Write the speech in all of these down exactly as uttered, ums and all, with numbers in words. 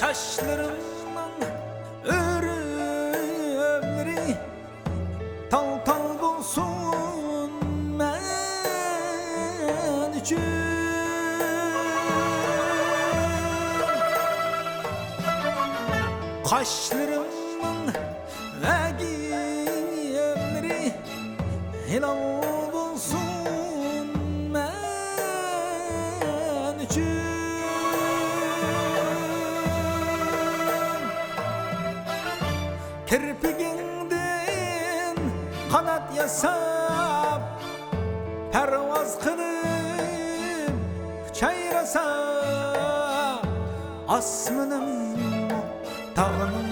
قاشلىرىمنىڭ ئۆرۈملىرى تال-تال بولسۇن مەن ئۈچۈن. قاشلىرىمنىڭ ئەگىملىرى ھىلال بولسۇن مەن ئۈچۈن. كىرپىكىڭدىن قانات ياساپ، پەرۋاز قىلىپ ئۇچاي راسا، ئاسمىنىممۇ تاغنىڭ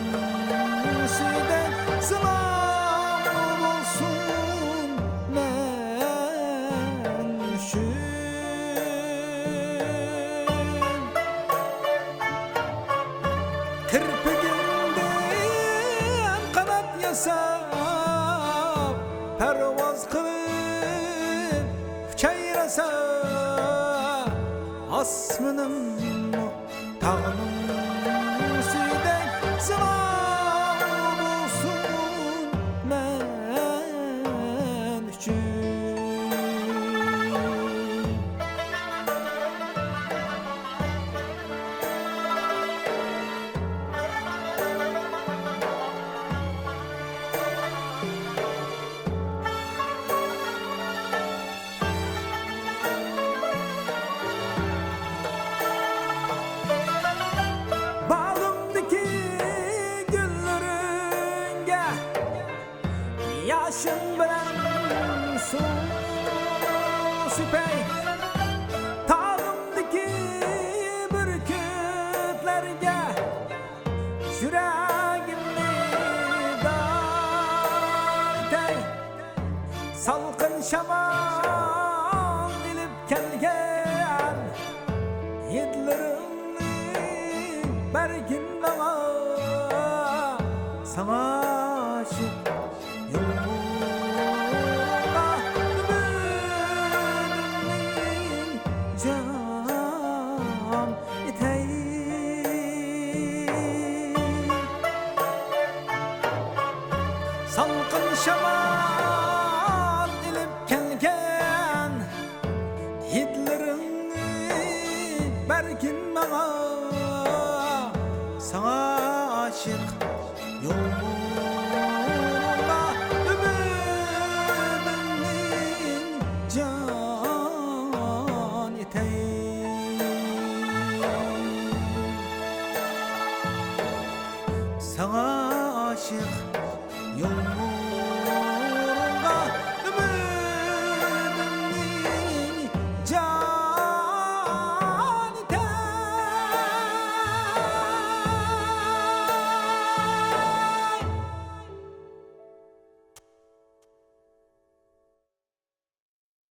ئۈستىدە زىلال بولسۇن مەن ئۈچۈن. كىرپىكىڭدىن قانات ياساپ، پەرۋاز قىلىپ ئۇچاي راسا، ئاسمىنىممۇ تاغنىڭ ئۈستىدەك زىلال بولسۇن مەن ئۈچۈن. باغىمدىكى گۈللىرىڭگە ياشىم بىلەن سۇ سېپەي، تاغىمدىكى بۈركۈتلەرگە يۈرەكىمنى دار ئېتەي. سالقىن شامال ئېلىپ كەلگەن ھىدلىرىڭنى بەرگىن ماڭا، ساڭا ئاشىق يولۇڭغا ئۈمىدىمنى جام ئېتەي. سالقىن شامال ئېلىپ كەلگەن ھىدلىرىڭنى بەرگىن ماڭا، ساڭا ئاشىق يولۇڭغا ئۈمىدىمنى جان ئېتەي. ساڭا ئاشىق يولۇڭغا